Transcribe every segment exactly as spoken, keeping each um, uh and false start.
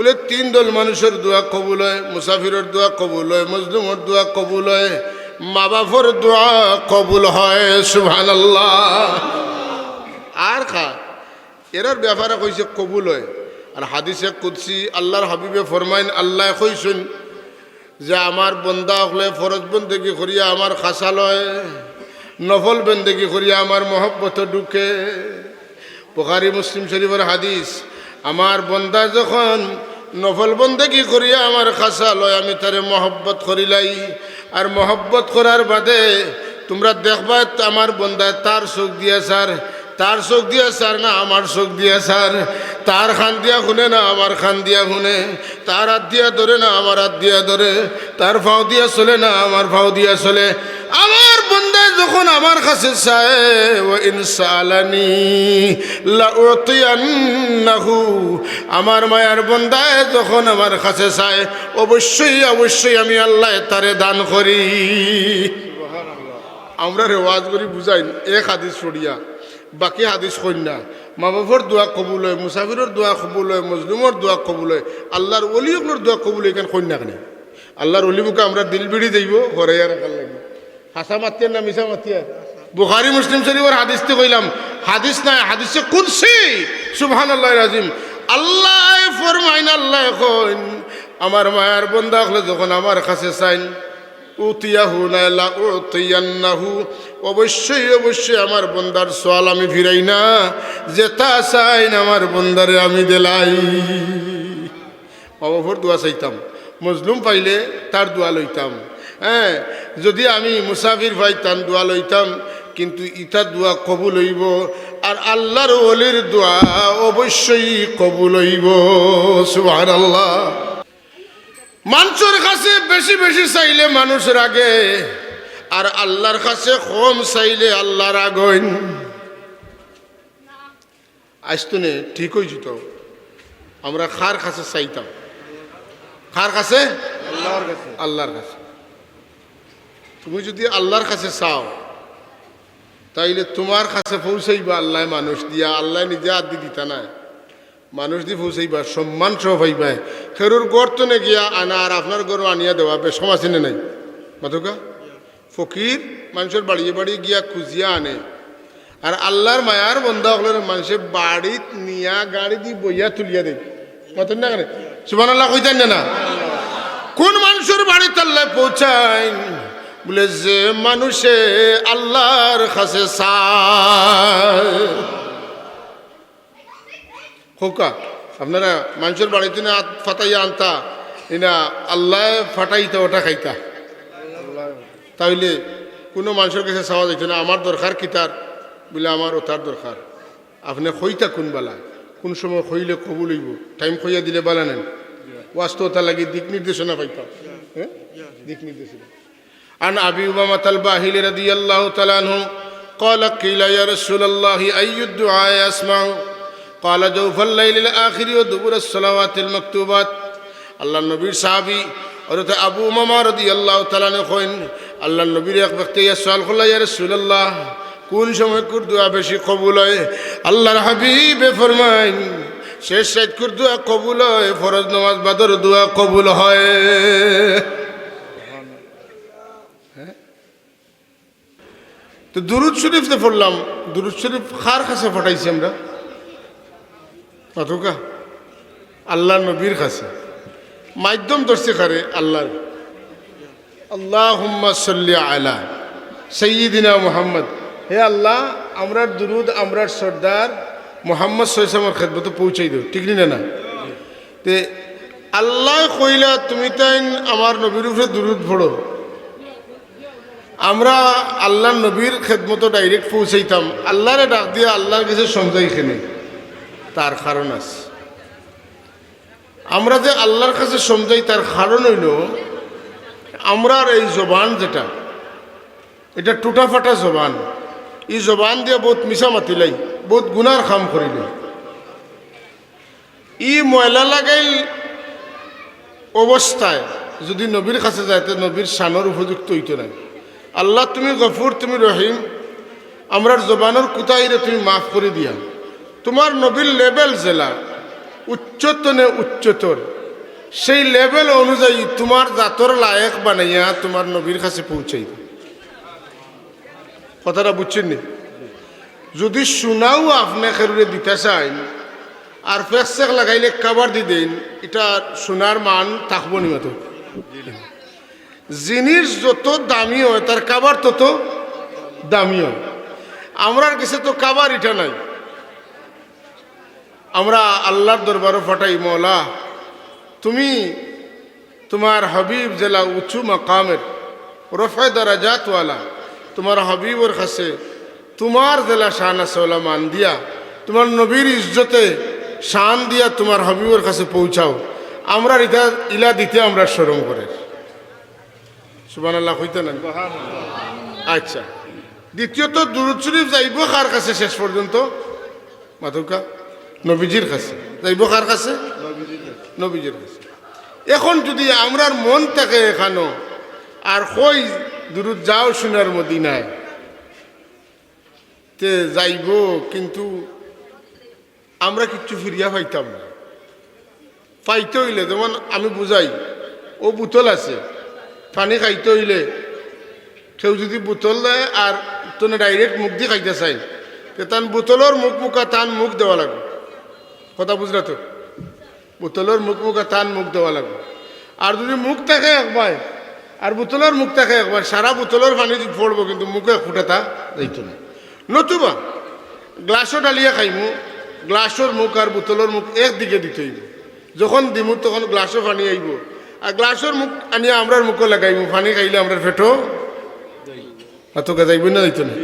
বুলে, তিন দল মানুষর দোয়া কবুল অয়, মুসাফিরর দোয়া কবুল অয়, মজলুমর দোয়া কবুল অয়, মা-বাফর দোয়া কবুল অয়। সুবহানাল্লাহ। আর খা, এরার ব্যাপারে কইছে কবুল অয়। আর হাদিসে কুদসি আল্লার হাবিবে ফরমাইন, আল্লায় কইছইন যে, আমার বন্দা অকলে ফরজ বন্দেগি করিয়া আমার খাছা লয়, নফল বন্দেগি করিয়া আমার মহব্বতো ঢুকে। বুখারী মুসলিম শরীফর হাদিস, আমার বন্দায় যখন নফল বন্দেগি করিয়া আমার খাছা লয়, আমি তারে মহব্বত করিলাই। আর মহব্বত করার বাদে তুমরা দেখবায় আমার বন্দায় তার চউখ দিয়া চার, তার চউখ দিয়া চার না আমার চউখ দিয়া চার, তার কান দিয়া হুনে না আমার কান দিয়া হুনে, তার আত দিয়া ধরে না আমার আত দিয়া ধরে, তার পাও দিয়া চলে না আমার পাও দিয়া চলে। আমার বন্দায় যখন আমার কাছে চায়, "ওয়া ইন সাআলানি লাউতিয়ান্নাহু", আমার মায়ার বন্দায় যখন আমার কাছে চায়, অবশ্যই, অবশ্যই আমি আল্লায় তারে দান করি। আমরারে ওয়াজ করি বুঝাইন, এক হাদিস পড়িয়া, বাকি হাদিস কইন না। মা-বাফর দোয়া কবুল অয়, মুসাফিরর দোয়া কবুল অয়, মজলুমর দোয়া কবুল অয়, আল্লার ওলি অকলর দোয়া কবুল অয়, ইখান কইন না কেনে? আল্লার ওলি মুখে আমরার দিল বিড়ি যাইবো, হরাইয়া রাখার লাগি। হাছা মাতিয়ার না মিছা মাতিয়ার? বুখারী মুসলিম শরীফর হাদিস তো কইলাম, হাদিস নায়, হাদিসে কুদসি। সুবহানাল্লাহিল আজিম। আল্লায় ফরমাইন, আল্লায় কইন, আমার মায়ার বন্দা অকলে যখন আমার কাছে চাইন, উতিয়াহু না লা উতিয়ান্নাহু, অবশ্যই, অবশ্যই আমার বন্দার সওয়াল আমি ফিরাই না, যেতা চাইন আমার বন্দারে আমি দিলাই। মা-বাফর দোয়া চাইতাম, মজলুম পাইলে তার দোয়া লইতাম, হ্যাঁ, যদি আমি মুসাফির পাই তান দোয়া লইতাম, কিন্তু ইতা দোয়া কবুল অইবো, আর আল্লার ওলির দোয়া অবশ্যই কবুল অইবো। সুবহানাল্লাহ। মানষর কাছে বেশি বেশি চাইলে মানুষ রাগে, আর আল্লার কাছে কম চাইলে আল্লা রাগ অইন। আইজ থনে ঠিক অইযিতো, আমরা কার কাছে চাইতাম? কার কাছে? আল্লার কাছে। আল্লার কাছে। তুমি যদি আল্লার কাছে চাও, তাইলে তুমার কাছে পৌঁছাইবা আল্লায় মানুষ দিয়া, আল্লায় নিজে আত দি দিতা নায়। মানুষ দি পৌঁছাইবা, সম্মান সহ পাইবায়। কেউর ঘর থনে গিয়া আনা আর আপনার ঘরো আনিয়া দেওয়া বেশকম আছে নে নাই? মাতউক্কা? ফকির মানষর বাড়িয়ে বাড়িয়ে গিয়া খুজিয়া আনে, আর আল্লার মায়ার বন্দা অকলরে মানষে বাড়িত নিয়া গাড়ি দি বইয়া তুলিয়া দেয়। মাতইন না কেনে? সুবহানাল্লাহ কইতাইন না, না? কুন মানষর বাড়িত আল্লায় পৌঁছাইন? বুলে, যে মানষে আল্লার কাছে চায়। কউক্কা, আপনারা মানষর বাড়িত না আত ফাটাইয়া আনতা, ইনা আল্লায় ফাটাইতা, ওটা খাইতা। তাইলে কুনু মানষর কাছে চাওয়া যাইতো না, "আমার দরকার কিতার?" বুলে, "আমার ওটার দরকার।" আপনে কইতা কুন বালা, কুন সময় কইলে কবুল অইবো, টাইম কইয়া দিলে বালা নায়। ওয়াজ তো ওটার লাগি দিক নির্দেশনা পাইতাম, হ্যাঁ, দিক নির্দেশনা। عن أبي أمامة الباهلي رضي الله تعالى عنه قال: قيل: يا رسول الله، أي الدعاء أسمع؟ قال: جوف الليل الآخر ودبر الصلوات المكتوبات। আল্লার নবীর সাহাবী হযরত আবু উমামা রাদিয়াল্লাহু তাআলা আনহু কইন, আল্লার নবীরে এক ব্যক্তিয়ে সওয়াল করলা, "ইয়া রাসূলুল্লাহ, কুন সময়কুর দোয়া বেশি কবুল অয়?" আল্লার হাবিবে ফরমাইন, "শেষ রাইতকুর দোয়া কবুল অয়, ফরজ নামাজ বাদর দোয়া কবুল অয়।" তো দুরুদ শরীফ যে পড়লাম, দুরুদ শরীফ কার কাছে পাঠাইছি আমরা? মাতউক্কা, আল্লার নবীর কাছে। মাধ্যম ধরছি কারে? আল্লার। আল্লাহুম্মা সাল্লি আলা সাইয়্যিদিনা মুহাম্মদ। হে আল্লাহ, আমরার দুরুদ আমরার সর্দার মুহাম্মদ সাল্লাল্লাহু আলাইহি ওয়াসাল্লামর খেদমতো পৌঁছাই দেও, ঠিক নি না? না, তে আল্লায় কইলা, "তুমি তাইন আমার নবীর উপরে দুরুদ পড়ো।" আমরা আল্লার নবীর খেদমতো direct পৌঁছাইতাম, আল্লারে ডাক দিয়া আল্লার গেছে সমঝাই কেনে, তার কারণ আছে। আমরা যে আল্লার কাছে সমঝাই, তার কারণ অইলো, আমরার এই জবান যেটা, এটা টুটাফাটা জবান। ই জবান দিয়া বউত মিছা মাতিলাই, বউত গুনার কাম করিলাই। ই ময়লা লাগাইল অবস্থায় যদি নবীর কাছে যায়, তে নবীর শানর উপযুক্ত অইতো নায়। আল্লাহ, তুমি গফুর, তুমি রহিম, আমরার জবানর কুতাহিরে তুমি মাফ করি দিয়া। তুমার নবীর level যেলা, উচ্চতনে উচ্চতর, সেই লেভেল অনুযায়ী তুমার জাতর লায়েক বানাইয়া তুমার নবীর কাছে পৌঁছাইবা। কথাটা বুঝছইন নি? যুদি সোনাও আপনে কেউরে দিতা চাইন, আর ফেকসেক লাগাইলে কাবার দি দেইন, ইটা সোনার মান থাকবো নি মাতো? জিনিস যত দামি অয়, তার কাবার তত দামি অয়। আমরার গেছে তো কাবার ইটা নাই। আমরা আল্লার দরবারো ফাটাই, "মওলা, তুমি তুমার হাবিব যেলা উঁচু মাকামের, রফে দারাজাতওয়ালা, তুমার হাবিবর কাছে তুমার যেলা শান আছে, অউলা মান দিয়া, তুমার নবীর ইজ্জতে শান দিয়া তুমার হাবিবর কাছে পৌঁছাও। আমরার ইটা ইলা দিতে আমরা শরম করের।" সুবহানাল্লাহ কইতা না? আচ্ছা, দ্বিতীয়ত দুরুদ শরীফ যাইবো কার কাছে শেষ পর্যন্ত? মাতউক্কা, নবীজির কাছে। যাইবো কার কাছে? নবীজির কাছে। এখন যুদি আমরার মন থাকে এখানো, আর কই দুরুদ যাও সোনার মদিনায়, তে যাইবো, কিন্তু আমরা কিচ্ছু ফিরিয়া পাইতাম না। পাইতে অইলে, যেমন আমি বুঝাই, অউ বোতল আছে, পানি খাইতে অইলে কেউ যুদি বোতল দেয় আর তনে direct মুখদি খাইতা চাইন, তে তান বোতলর মুখ মুখা তান মুখ দেওয়া লাগবো। কথা বুঝরা তো? বোতলর মুখ মুখা তান মুখ দেওয়া লাগবো। আর যুদি মুখ থাকে একবার, আর বোতলর মুখ থাকে একবার, সারা বোতলর পানি পড়বো, কিন্তু মুখো এক ফুটা তা যাইতো না। নতুবা গ্লাসো ঢালিয়া খাইমু, গ্লাসর মুখ আর বোতলর মুখ একদিকে দিতে অইবো। যখন দিমু তখন গ্লাসো পানি আইবো, আর গ্লাসর মুখ আনিয়া আমরার মুখো লাগাইমু, পানি খাইলে আমরার পেটো। মাতউক্কা, যাইবো না যাইতো না?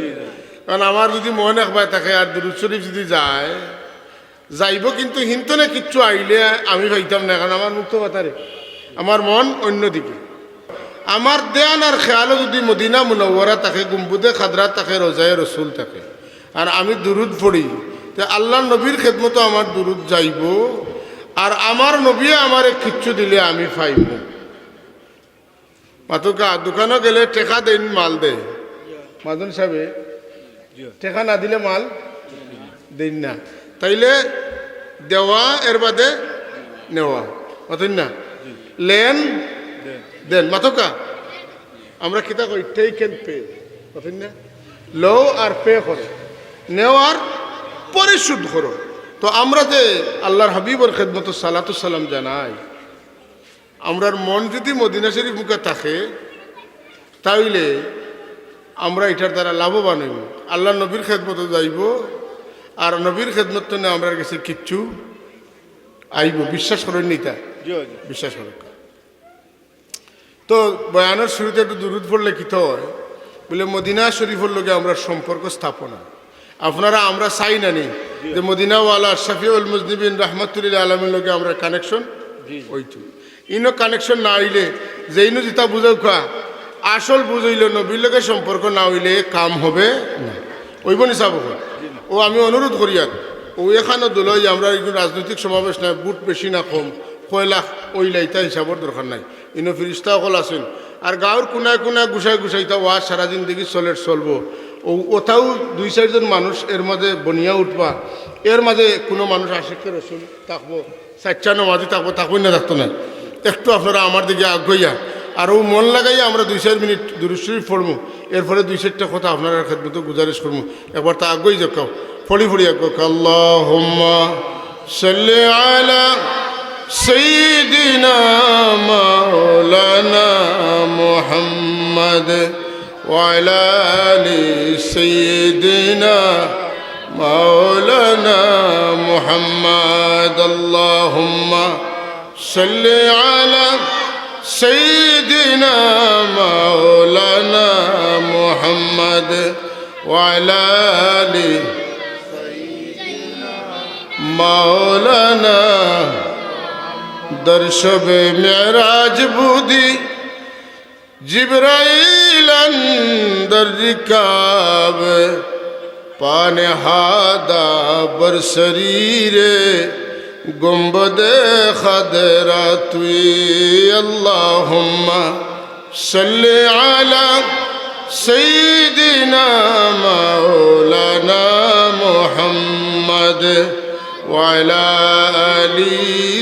কারণ আমার যুদি মন একবার থাকে আর দুরুদ শরীফ যুদি যায়, যাইবো, কিন্তু হিনতনে কিচ্ছু আইলে আমি পাইতাম না, কারণ আমার মুখ তো বাতারে, আমার মন অন্যদিকে। আমার ধ্যান আর খেয়ালও যুদি মদিনা মুনাওয়ারা থাকে, গুম্বুদে খাদরা থাকে, রোজায়ে রসুল থাকে, আর আমি দুরুদ পড়ি, তে আল্লার নবীর খেদমতো আমার দুরুদ যাইবো, আর আমার নবীয়ে আমারে কিচ্ছু দিলে আমি পাইমু। মাতউক্কা, দোকানো গেলে টেকা দেইন, মাল দেয়। মাজন সাবে, টেকা না দিলে মাল দেইন না। তাইলে দেওয়া, এর বাদে নেওয়া। মাতইন না? লেন দেন। মাতউক্কা, আমরা কিতা কই? Take and pay। মাতইন না? লও আর পে করো, নেওয়ার পরিশোধ করো। তো আমরা যে আল্লার হাবিবর খেদমতো সালাতু সালাম জানাই, আমরার মন যুদি মদিনা শরীফ মুখা থাকে, তাইলে আমরা ইটার দ্বারা লাভবান অইমু। আল্লার নবীর খেদমতো যাইবো, আর নবীর খেদমত তনে আমরার গেছে কিচ্ছু আইবো। বিশ্বাস করইন নি ইতা? জি, জি। বিশ্বাস করউক্কা। তো বয়ানর শুরুতে একটু দুরুদ পড়লে কিতা অয়? বলে, মদিনা শরীফর লগে আমরার সম্পর্ক স্থাপনা। আপনারা, আমরা চাই না নি যে মদিনাওয়ালা শফিউল মুজনিবিন রহমাতুল্লিল আলামিন লগে আমরার connection অইতো। ইনো connection না অইলে, যেইনু যেতা বুঝউক্কা, আসল বুঝ অইলো নবীর লগে সম্পর্ক না অইলে কাম হবে না। অইবো নি সাব? অউ আমি অনুরোধ করিয়ার, অউ এখানো দুলই, আমরার ইনো রাজনৈতিক সমাবেশ নায়, ভোট বেশি না কম, কয় লাখ অইলা ইতা হিসাবর দরকার নাই। ইনো ফিরিস্তা অকল আছইন। আর গাউর কুনায় কুনায় গুছায় গুছায় ইতা ওয়াজ সারা জিন্দেগি চলের, চলবো। অউ অতাউ দুই চাইরজন মানুষ এর মাঝে বনিয়া উঠবা, এর মাঝে কুনু মানুষ আশিকে রসুল থাকবো, সাচ্চা নমাজি থাকবো, থাকবো না থাকতো না। একটু আপনারা আমার দিকে আগুয়াইয়া, আর অউ মন লাগাইয়া আমরা দুই চাইর মিনিট দুরুদ শরীফ পড়মু, এরপরে দুই চাইরটা কথা আপনারার খেদমতো গুজারিশ করমু। একবার তা আগুয়াই যাউক্কা, পড়ি পড়ি আগুয়াউক্কা। اللهم صل على سيدنا مولانا محمد وعلى آل سيدنا مولانا محمد. اللهم صل على سيدنا مولانا محمد وعلى آل مولانا. در شب معراج بودی جبرائیل اندر رکاب، پا نهادا بر سریر گنبد خضرا تویی. اللهم صل على سيدنا مولانا محمد وعلى آل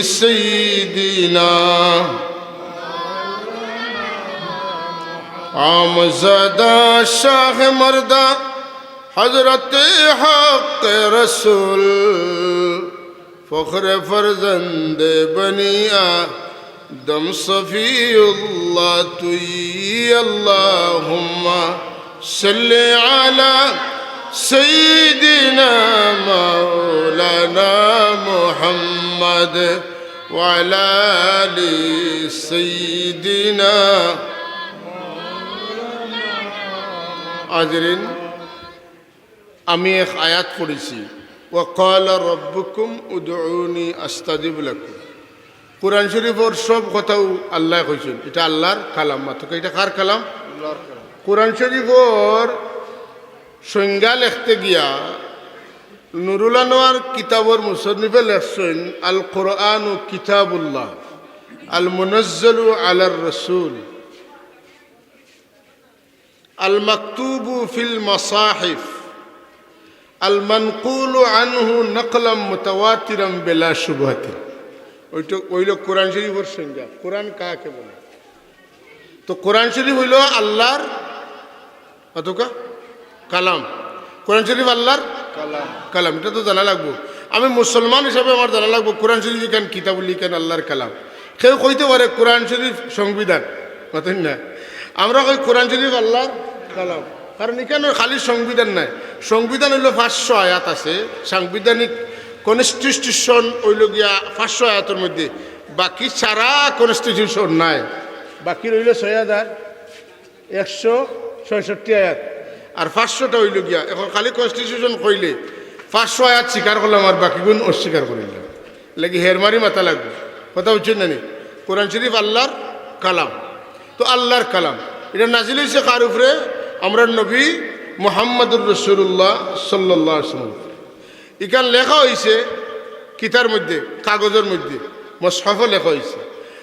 سيدنا عمزدہ شاہ مردہ حضرت حق رسول، فخر فرزند بنی آدم صفی اللہ توئی۔ اللہم صل علی سیدنا مولانا محمد وعلی آل سیدنا۔ حاضرین، আমি এক আয়াত পড়ছি, "ওয়া ক্বালা রাব্বুকুম উদউনি আস্তাজিব লাকুম।" কোরআন শরীফর সব কথাউ আল্লায় কইছইন, ইটা আল্লার কালাম। মাতউক্কা, ইটা কার কালাম? আল্লার কালাম। কোরআন শরীফর সংজ্ঞা লেখতে গিয়া নুরুল আনোয়ার কিতাবর মুসন্নিফে লেখছইন, "আল কুরআনু কিতাবুল্লাহ, আল মুনাজ্জালু আলার রাসূল, আল মাকতুবু ফিল মাসাহিফ, আল মানকুলু আনহু নাকলাম মুতাওয়াতিরাম বিলা শুবহাতিন।" ওইটা অইলো কোরআন শরীফর সংজ্ঞা। কোরআন কাকে বলে? তো কোরআন শরীফ অইলো আল্লার, মাতউক্কা, কালাম। কোরআন শরীফ আল্লার কালাম। কালাম, ইটা তো জানা লাগবো। আমি মুসলমান হিসাবে আমার জানা লাগবো কোরআন শরীফ ইখান কিতাবুল্লাহ, ইখান আল্লার কালাম। কেউ কইতে পারে কোরআন শরীফ সংবিধান, মাতইন না? আমরা কই কোরআন শরীফ আল্লার কালাম, কারণ ইখানো খালি সংবিধান নায়। সংবিধান অইলো পাঁচশো আয়াত আছে, সাংবিধানিক কনস্টিটিউশন অইলো গিয়া পাঁচশো আয়াতর মধ্যে, বাকি সারা কনস্টিটিউশন নায়, বাকি রইলো ছয় হাজার একশো ছয়ষট্টি আয়াত, আর পাঁচশোটা অইলো গিয়া। এখন খালি কনস্টিটিউশন কইলে পাঁচশো আয়াত স্বীকার করলাম আর বাকিগুন অস্বীকার করিলাম। লাগি হেরমারি মাতা লাগবো, কথা বুঝছইন না নি? কোরআন শরীফ আল্লার কালাম, তো আল্লার কালাম। ইটা নাজিল অইছে কার উপরে? আমরার নবী মুহাম্মাদুর রাসূলুল্লাহ সাল্লাল্লাহু আলাইহি ওয়াসাল্লাম। ইখান লেখা অইছে কিতার মধ্যে? কাগজর মধ্যে, মুসহাফো লেখা অইছে।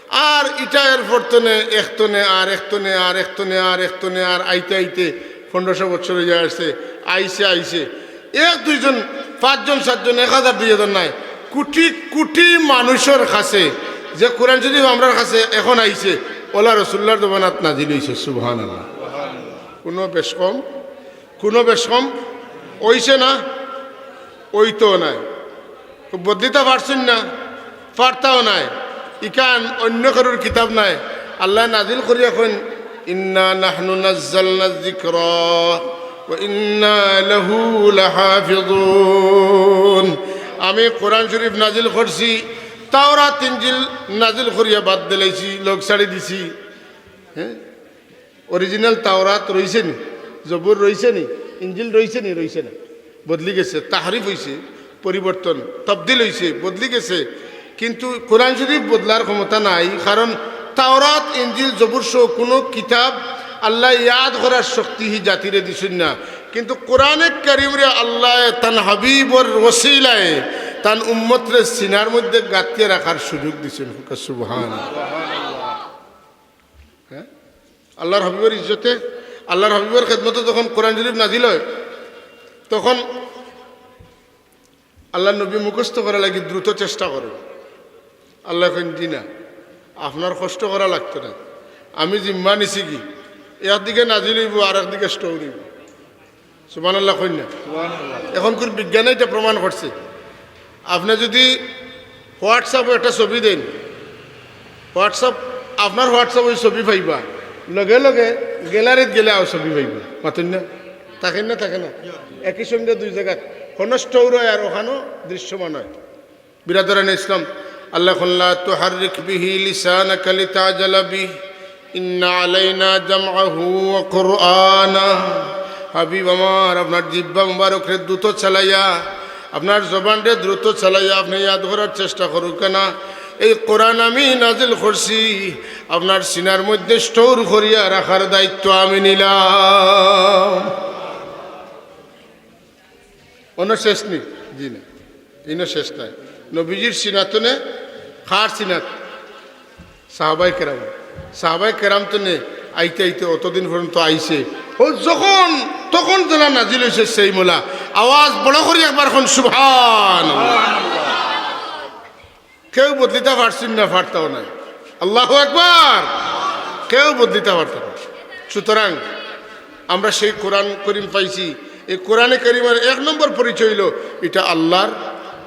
আর ইটা এর পর তনে, এক তনে, আর এক তনে, আর এক তনে, আর এক তনে, আর আইতে আইতে পনেরোশো বছর অইয়া আসছে, আইছে, আইছে। এক দুইজন, পাঁচজন, সাতজন, এক হাজার, দুই হাজার নায়, কোটি কোটি মানুষর কাছে যে কোরআন শরীফ আমরার কাছে এখন আইছে, অলা রসুলুল্লাহর জমানাত নাজিল অইছে। সুবহানাল্লাহ। কুনু বেশ কম, কুনু বেশ কম অইছে না? অইতো নায়। তো বদলিতা পারছইন না, পারতাও নায়। ইখান অইন্য কারোর কিতাব নায়। আল্লায় নাজিল করিয়া কইন, "ইন্না নাহনু নাজ্জালনা যিকরা ওয়া ইন্না লাহু লাহাফিজুন।" আমি কোরআন শরীফ নাজিল করছি, তাওরাত ইঞ্জিল নাজিল করিয়া বাদ দিলাইছি, লগ ছাড়ি দিছি। হ্যাঁ? অরিজিনাল তাওরাত রইছে নি? জবুর রইছে নি? ইঞ্জিল রইছে নি? রইছে না। বদলি গেছে, তাহরিফ অইছে, পরিবর্তন, তবদিল অইছে, বদলি গেছে। কিন্তু কোরআন শরীফ বদলার ক্ষমতা নাই, কারণ তাওরাত, ইঞ্জিল, জবুর সহ কুনু কিতাব আল্লায় ইয়াদ করার শক্তি হি জাতিরে দিছইন না। কিন্তু কোরআনে কারীমরে আল্লায় তান হাবিবর ওসিলায় তান উম্মতরে সিনার মধ্যে গাঁথিয়া রাখার সুযোগ দিছইন। সুবহান। হ্যাঁ? আল্লাহর হাবিবর ইজ্জতে, আল্লাহর হাবিবর খেদমতে যখন কোরআন শরীফ নাজিল অয়, তখন আল্লাহর নবী মুখস্থ করার লাগি দ্রুত চেষ্টা করে। আল্লায় কইন, "জি না, আপনার কষ্ট করা লাগতো না, আমি জিম্মা নিছি কি, একদিকে নাজিল অইবো আর একদিকে স্টোর অইবো।" সুবহানাল্লাহ কইন না? সুবহানাল্লাহ। এখনকুর বিজ্ঞানে ইটা প্রমাণ করছে। আপনে যুদি WhatsApp-ও একটা ছবি দেইন, WhatsApp, আপনার WhatsApp-ও ছবি পাইবা, লগে লগে গ্যালারিত গেলে আরো ছবি পাইবা। মাতইন না? থাকে না, থাকে না? একই সঙ্গে দুই জাগাত, হনো স্টোর অয় আর অখানো দৃশ্যমান অয়। বিরাদরানে ইসলাম, আল্লায় কইন, "লা তুহাররিক বিহি লিসানাকা লিতাজালা বিহি, ইন্না আলাইনা জামআহু ওয়া কুরআনা।" হাবিব আমার, আপনার জিব্বা মুবারকরে দ্রুত চালাইয়া, আপনার জবানরে দ্রুত চালাইয়া আপনে ইয়াদ করার চেষ্টা করউক্কা না। এই কোরআন আমি নাজিল করছি, আপনার সিনার মধ্যে স্টোর করিয়া রাখার দায়িত্ব আমি নিলাম। অনো শেষ নি? জি না, ইনো শেষ নাই। নবীজির সিনাত তনে, কার সিনাত? সাহাবায়ে কেরাম। সাহাবায়ে কেরাম তনে আইতে আইতে অতদিন পর্যন্ত আইছে। ও যখন তখন যেলা নাজিল অইছে সেই মলা। আওয়াজ বড় করি একবার কইন, সুবহানাল্লাহ। কেউ বদলিতা পারছইন না, পারতাও নায়। আল্লাহু আকবার। কেউ বদলিতা পারতা না। সুতরাং আমরা সেই কোরআন করিম পাইছি। এই কোরআনে করিমের এক নম্বর পরিচয় অইলো ইটা আল্লাহর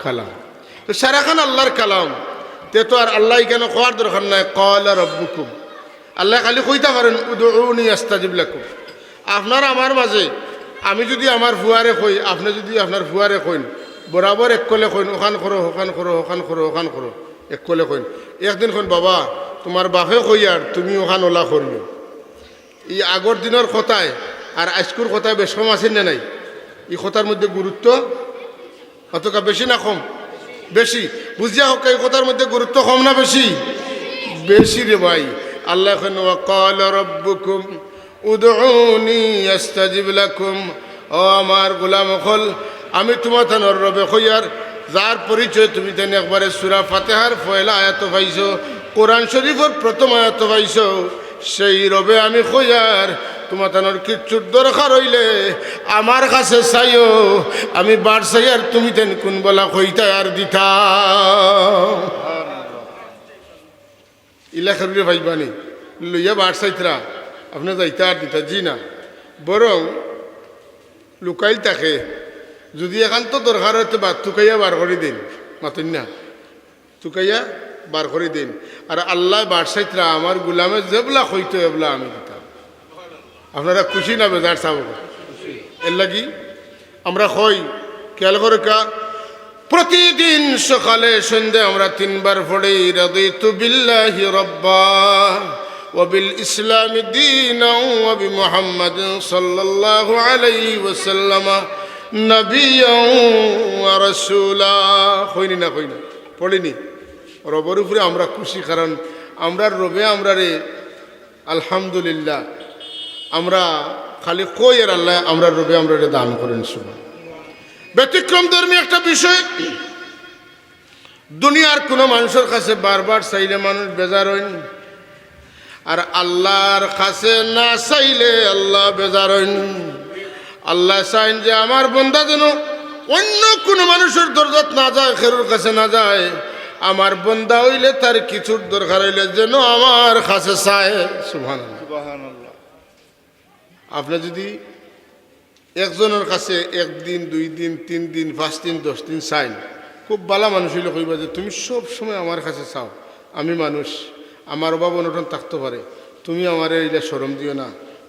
কালাম। তো সারাখান আল্লাহর কালাম, তে তো আর আল্লায় ইখানো কওয়ার দরকার নাই, "ক্বালা রাব্বুকুম।" আল্লায় খালি কইতা পারইন, "উদউনি আস্তাজিব লাকুম।" আপনার আমার মাঝে, আমি যুদি আমার ফুয়ারে কই, আপনে যুদি আপনার ফুয়ারে কইন, বরাবর এক কলে কইন, "অখান করো, অখান করো, অখান করো, অখান করো।" এক কলে কইন। একদিন কইন, "বাবা, তুমার বাপে কইয়ার, তুমি অখান অলা করিও।" ই আগর দিনর কথায় আর আইজকুর কথায় বেশ কম আছে না নাই? ই কথার মধ্যে গুরুত্ব অতকা বেশি না কম? বেশি। বুঝিয়া কউক্কা, ই কথার মধ্যে গুরুত্ব কম না বেশি? বেশি রে ভাই। আল্লায় কইন, "ওয়া ক্বালা রাব্বুকুম উদউনি আস্তাজিব লাকুম।" ও আমার গোলাম অকল, আমি তুমাতানর রবে কইয়ার, যার পরিচয় তুমিতাইন একবারে সূরা ফাতিহার পয়লা আয়াতো পাইছো, কোরআন শরীফর প্রথম আয়াতো পাইছো, সেই রবে আমি কইয়ার, তুমাতানর কিচ্ছুর দরকার অইলে আমার কাছে চাইও, আমি বাড় চাইয়ার তুমিতাইন কুন বালা কইতায় আর দিতায়। ইলা কেউরে পাইবানি, লইয়া বাড় চাইতরা, আপনে যাইতা আর দিতা, জি না, বরং লুকাইল থাকে। যুদি একান্ত দরকার অয় তে বাদ তুকাইয়া বার করি দেইন, মাতইন না। তুকাইয়া বার করি দেইন। আর আল্লায় বাড় চাইতরা, আমার গোলামে যেবলা কইতো এবলা আমি দিতাম। আপনারা খুশি না বেজার চাইন? এরলাগি আমরা কই, খেয়াল করউক্কা, প্রতিদিন সকালে সন্ধ্যায় আমরা তিনবার পড়ি, "রাদিতু বিল্লাহি রাব্বা ওয়া বিল ইসলামি দীনা ওয়া বি মুহাম্মাদিন সাল্লাল্লাহু আলাইহি ওয়াসাল্লাম নাবিয়্যা ওয়া রাসূলা।" কইনি না, কই না? পড়িনি? রবর উপরে আমরা খুশি, কারণ আমরার রবে আমরারে, আলহামদুলিল্লাহ, আমরা খালি কই আর আল্লায় আমরার রবে আমরারে দান করইন। সুবহান। ব্যতিক্রম ধর্মী একটা বিষয়, দুনিয়ার কুনু মানুষর কাছে বারবার চাইলে মানুষ বেজার অইন, আর আল্লার কাছে না চাইলে আল্লা বেজার অইন। আল্লায় চাইন যে আমার বন্দা যেন অইন্য কুনু মানুষর দরজাত না যায়, কেউর কাছে না যায়, আমার বন্দা অইলে তার কিচ্ছুর দরকার অইলে যেন আমার কাছে চায়। সুবহানাল্লাহ। সুবহানাল্লাহ। আপনে যুদি একজনর কাছে এক দিন, দুই দিন, তিন দিন, পাঁচ দিন, দশ দিন চাইন, খুব বালা মানুষ অইলে কইবা যে, "তুমি সব সময় আমার কাছে চাও, আমি মানুষ, আমার অভাব অনটন থাকতো পারে, তুমি আমারে ইলা শরম দিও না,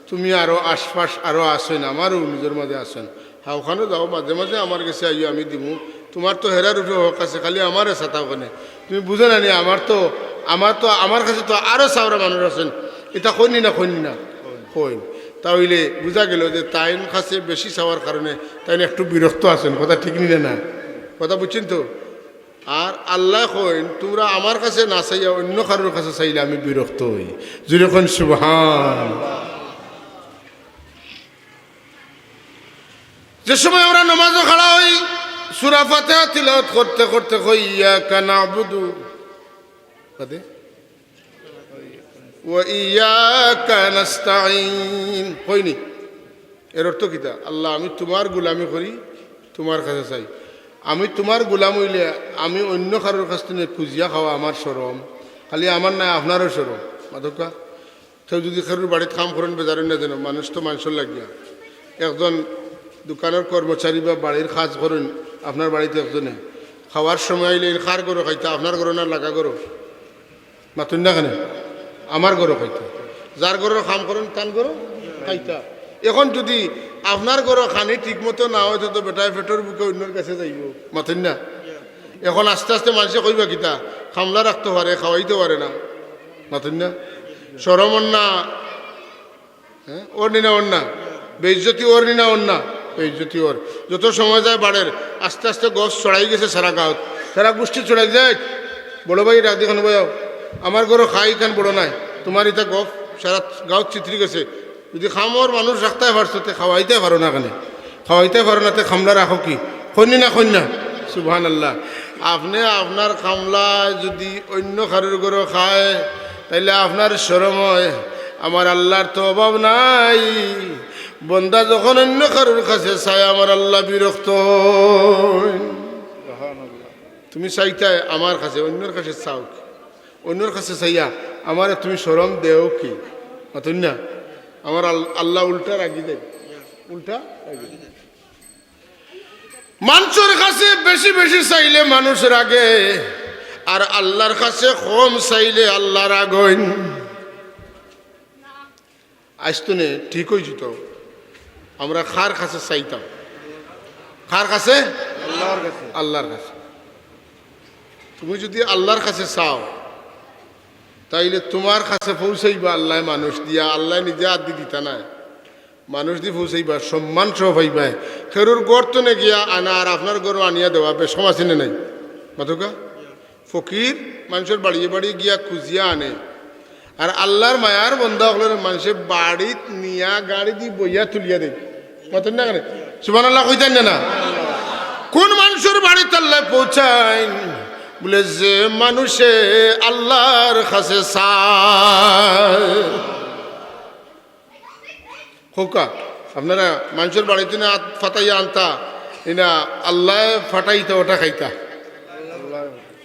তুমি আরো আশপাশ আরো আছইন, আমারও নিজর মাঝে আছইন, হাউখানো যাও, মাঝে মাঝে আমার গেছে আইও, আমি দিমু, তুমার তো হেরার উপরে হক আছে, খালি আমারে চাতাও কেনে।" তুমি বুঝো না নি, আমার তো, আমার তো, আমার কাছে তো আরো চাওরা মানুষ আছইন। ইতা কইন নি না, কইন নি না? কইন। তা অইলে বুঝা গেল যে তাইন কাছে বেশি চাওয়ার কারণে তাইন একটু বিরক্ত আছইন। কথা ঠিক নি না? কথা বুঝছইন তো? আর আল্লায় কইন, "তুমরা আমার কাছে না চাইয়া অইন্য কারোর কাছে চাইলে আমি বিরক্ত অই।" জুরে কইন, "সুবহান।" যে সময় আমরা নমাজো খাড়া অই, সূরা ফাতিহা তিলাওয়াত করতে করতে কই, "ইয়াকা না'বুদু।" বাদে? "ওয়া ইয়াকা নাস্তাইন।" কইনি? এর অর্থ কিতা? "আল্লা, আমি তুমার গোলামি করি, তুমার কাছে চাই। আমি তুমার গোলাম অইলে আমি অইন্য কারোর কাছ থনে খুজিয়া খাওয়া আমার শরম, খালি আমার নায়, আপনারও শরম।" মাতউক্কা। কেউ যুদি কেউর বাড়িত কাম করইন, বেজার অইন না যেন, মানুষ তো মানষর লাগিয়া। একজন দোকানর কর্মচারী বা বাড়ির কাজ করইন, আপনার বাড়িত একজনে, খাওয়ার সময় অইলে ইন কার ঘরো খাইতা, আপনার ঘরো না লাগা ঘরো? মাতইন না কেনে? আমার ঘরো খাইতা। যার ঘরো কাম করইন, তান ঘরো খাইতা। এখন যুদি আপনার ঘরো খানি ঠিক মতো না অয়, তে তো বেটায় পেটর ভুকে অইন্যর গেছে যাইবো। মাতইন না? এখন আস্তে আস্তে মানষে কইবা কিতা, কামলা রাখতো পারে, খাওয়াইতো পারে না। মাতইন না? শরম অর না? হ্যাঁ? অর নি না অর না? বেইজ্জতি অর নি না অর না? বেইজ্জতি অর। যত সময় যায় বাড়ের, আস্তে আস্তে গছ ছড়াই গেছে সারা গাঁওত। সারা গুষ্টি ছড়াই যায়। বড় ভাই ডাক দি কইন, "ভাই, আমার ঘরো খাই ইখান বড় নায়। তুমার ইতা গফ সারা গাঁওত ছিতরি গেছে।" যুদি কামর মানুষ রাখতায় পারছো, তে খাওয়াইতায় পারো না কেনে? খাওয়াইতায় পারো না, তে কামলা রাখো কি? কইন নি না, কইন না? সুবহানাল্লাহ। আপনে আপনার কামলায় যুদি অইন্য কারোর ঘরো খায়, তাইলে আপনার শরম অয়। আমার আল্লার তো অভাব নাই। বন্দা যখন অইন্য কারোর কাছে চায়, আমার আল্লা বিরক্ত অইন। সুবহানাল্লাহ। তুমি চাইতায় আমার কাছে, অইন্যর কাছে চাও কি? অইন্যর কাছে চাইয়া আমারে তুমি শরম দেও কি? মাতইন না? আমার আল-, আল্লাহ উল্টা রাগি যায়, উল্টা রাগি যায়। মানষর কাছে বেশি বেশি চাইলে মানুষ রাগে, আর আল্লার কাছে কম চাইলে আল্লা রাগ অইন। আইজ তনে ঠিক অইযিতো। আমরা কার কাছে চাইতাম? কার কাছে? আল্লার কাছে। আল্লার কাছে। তুমি যুদি আল্লার কাছে চাও, তাইলে তুমার কাছে পৌঁছাইবা আল্লায় মানুষ দিয়া, আল্লায় নিজে আত দি দিতা নায়, মানুষ দি পৌঁছাইবা সম্মান সহ পাইবায়। কেউর ঘর তনে গিয়া আনা আর আপনার ঘরো আনিয়া দেওয়া বেশকম আছে নে নাই? মাতউক্কা? ফকির মানষর বাড়িয়ে বাড়িয়ে গিয়া খুজিয়া আনে, আর আল্লার মায়ার বন্দা অকলরে মানষে বাড়িত নিয়া গাড়ি দি বইয়া তুলিয়া দেয়। মাতইন না কেনে? সুবহানাল্লাহ কইতা না না? কুন মানষর বাড়িত আল্লায় পৌঁছাইন? বুলে, যে মানষে আল্লার কাছে চায়। কউক্কা, আপনারা মানষর বাড়িত না আত ফাটাইয়া আনতা, ইনা আল্লায় ফাটাইতা, ওটা খাইতা।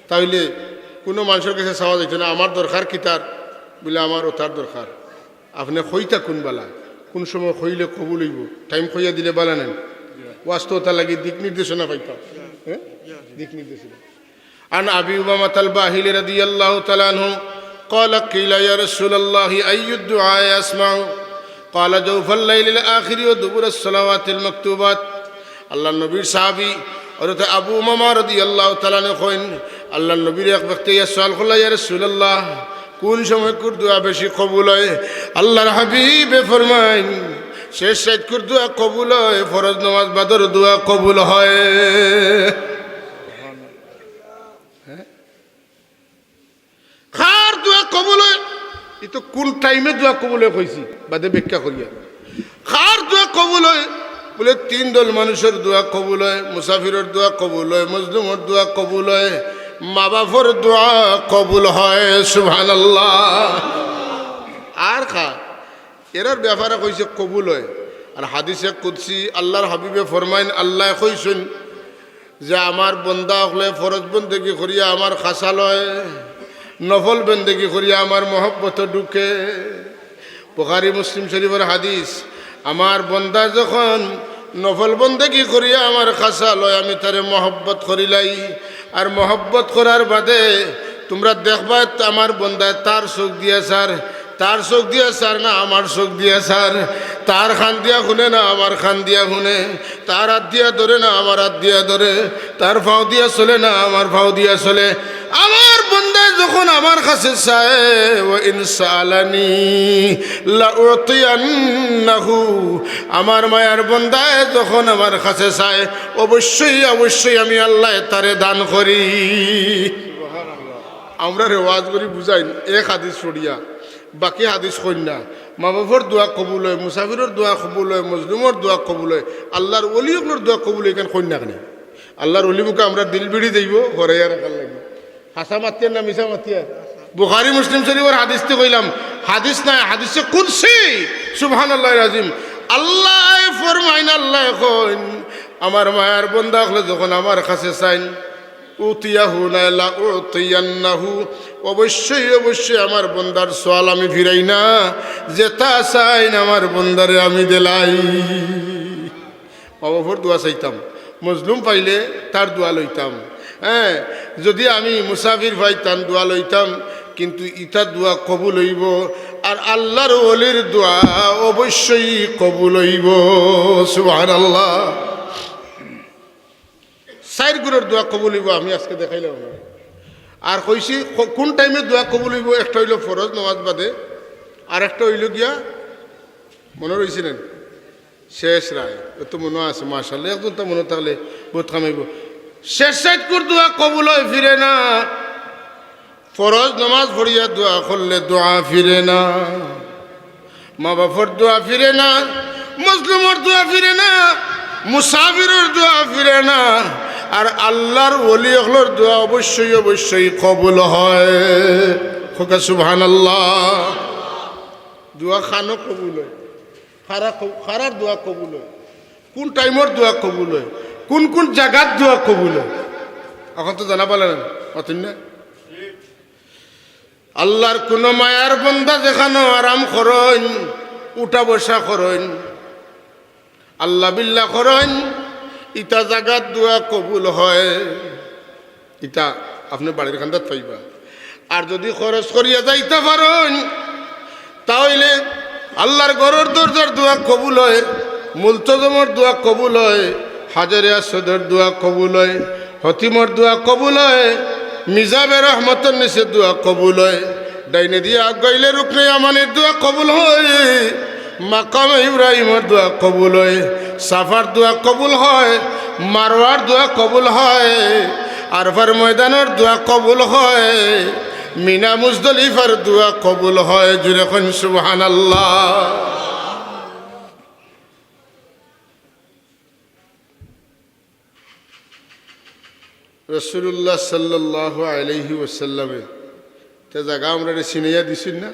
তাইলে কুনু মানষর কাছে চাওয়া যাইতো না, আমার দরকার কিতার? বুলে, আমার ওটার দরকার। আপনে কইতা কুন বালা, কুন সময় কইলে কবুল অইবো, টাইম কইয়া দিলে বালা নায়। ওয়াজ তো ওটার লাগি দিক নির্দেশনা পাইতাম, হ্যাঁ, দিক নির্দেশনা। عن أبي أمامة الباهلي رضي الله تعالى عنه قال: قيل يا رسول الله أي الدعاء أسمع؟ قال: جوف الليل الآخر ودبر الصلوات المكتوبات. আল্লার নবীর সাহাবী হযরত আবু উমামা রাদিয়াল্লাহু তাআলা আনহু কইন, আল্লার নবীরে এক ব্যক্তিয়ে সওয়াল করলা, ইয়া রাসূলুল্লাহ, কুন সময়কুর দোয়া বেশি কবুল অয়? আল্লার হাবিবে ফরমাইন, শেষ রাইতকুর দোয়া কবুল অয়, ফরজ নমাজ বাদর দোয়া কবুল অয়। হ্যাঁ? কার দোয়া কবুল অয়? ই তো কুন টাইমে দোয়া কবুল অয় কইছি, বাদে ব্যাখ্যা করিয়া। কার দোয়া কবুল অয়? বুলে, তিন দল মানষর দোয়া কবুল অয়, মুসাফিরর দোয়া কবুল অয়, মজলুমর দোয়া কবুল অয়, মা-বাফর দোয়া কবুল অয়। সুবহানাল্লাহ। আর কার? এরার ব্যাপারে কইছে কবুল অয়। আর হাদিসে কুদসি আল্লার হাবিবে ফরমাইন, আল্লায় কইছইন যে, আমার বন্দা অকলে ফরজ বন্দেগি করিয়া আমার খাছা লয়, নফল বন্দেগি করিয়া আমার মহব্বতো ঢুকে। বুখারী মুসলিম শরীফর হাদিস, আমার বন্দা যখন নফল বন্দেগি করিয়া আমার খাছা লয়, আমি তারে মহব্বত করিলাই। আর মহব্বত করার বাদে তুমরা দেখবায় আমার বন্দায় তার চউখ দিয়া চার, তার চউখ দিয়া চার না আমার চউখ দিয়া চার, তার কান দিয়া হুনে না আমার কান দিয়া হুনে, তার আত দিয়া ধরে না আমার আত দিয়া ধরে, তার পাও দিয়া চলে না আমার পাও দিয়া চলে। আমার বন্দায় যখন আমার কাছে চায়, وإن سألني لأعطينه, আমার মায়ার বন্দায় যখন আমার কাছে চায়, অবশ্যই, অবশ্যই আমি আল্লায় তারে দান করি। আমরারে ওয়াজ করি বুঝাইন, এক হাদিস পড়িয়া, বাকি হাদিস কইন না। মা-বাফর দোয়া কবুল অয়, মুসাফিরর দোয়া কবুল অয়, মজলুমর দোয়া কবুল অয়, আল্লার ওলি অকলর দোয়া কবুল অয়, ইখান কইন না কেনে? আল্লার ওলি মুখে আমরার দিল বিড়ি যাইবো, হরাইয়া রাখার লাগি। হাছা মাতিয়ার না মিছা মাতিয়ার? বুখারী মুসলিম শরীফর হাদিস তো কইলাম, হাদিস নায়, হাদিসে কুদসি। সুবহানাল্লাহিল আজিম। আল্লায় ফরমাইন, আল্লায় কইন, আমার মায়ার বন্দা অকলে যখন আমার কাছে চাইন, উতিয়াহু না লা উতিয়ান্নাহু, অবশ্যই, অবশ্যই আমার বন্দার সওয়াল আমি ফিরাই না, যেতা চাইন আমার বন্দারে আমি দিলাই। মা-বাফর দোয়া চাইতাম, মজলুম পাইলে তার দোয়া লইতাম, হ্যাঁ, যুদি আমি মুসাফির পাই তান দোয়া লইতাম, কিন্তু ইতা দোয়া কবুল অইবো, আর আল্লার ওলির দোয়া অবশ্যই কবুল অইবো। সুবহানাল্লাহ। চাইর গুণর দোয়া কবুল অইবো, আমি আজকে দেখাইলাম। আর কইছি ক-, কুন টাইমে দোয়া কবুল অইবো, একটা অইলো ফরজ নমাজ বাদে, আর একটা অইলো গিয়া, মনো রইছে না? শেষ রাইত, অতো মনো আছে, মাশাআল্লাহ, একজন তো মনো থাকলে বউত কাম অইবো। শেষ রাইতকুর দোয়া কবুল অয় ফিরে না, ফরজ নমাজ পড়িয়া দোয়া করলে দোয়া ফিরে না, মা-বাফর দোয়া ফিরে না, মজলুমর দোয়া ফিরে না, মুসাফিরর দোয়া ফিরে না, আর আল্লার ওলি অকলর দোয়া অবশ্যই, অবশ্যই কবুল অয়। কউক্কা সুবহানাল্লাহ। দোয়া খানো কবুল অয়, খারা ক-, খারার দোয়া কবুল অয়, কুন টাইমর দোয়া কবুল অয়, কুন কুন জাগাত দোয়া কবুল অয়। অখন তো জানা পাইলা না, মাতইন না? আল্লার কুনু মায়ার বন্দা যেখানো আরাম করইন, উঠা বসা করইন, আল্লা বিল্লা করইন, ইতা জাগাত দোয়া কবুল হয়। ইতা আপনে বাড়ির কান্দাত পাইবা। আর যুদি খরচ করিয়া যাইতা পারইন, তা অইলে আল্লার ঘরর দরজার দোয়া কবুল হয়, মুলতজমর দোয়া কবুল হয়, হাজারে আসওয়াদর দোয়া কবুল হয়, হতিমর দোয়া কবুল হয়, মিজাবে রহমতর নিচে দোয়া কবুল হয়, ডাইনেদি আগাইলে রুকনে ইয়ামানির দোয়া কবুল হয়, মাকামে ইব্রাহিমর দোয়া কবুল হয়, সাফার দোয়া কবুল হয়, মারওয়ার দোয়া কবুল হয়, আরফার ময়দানর দোয়া কবুল হয়, মিনা মুজদলিফার দোয়া কবুল হয়। জুরে কইন সুবহানাল্লাহ। রাসূলুল্লাহ সাল্লাল্লাহু আলাইহি ওয়াসাল্লামে তে জাগা আমরারে চিনাইয়া দিছইন না?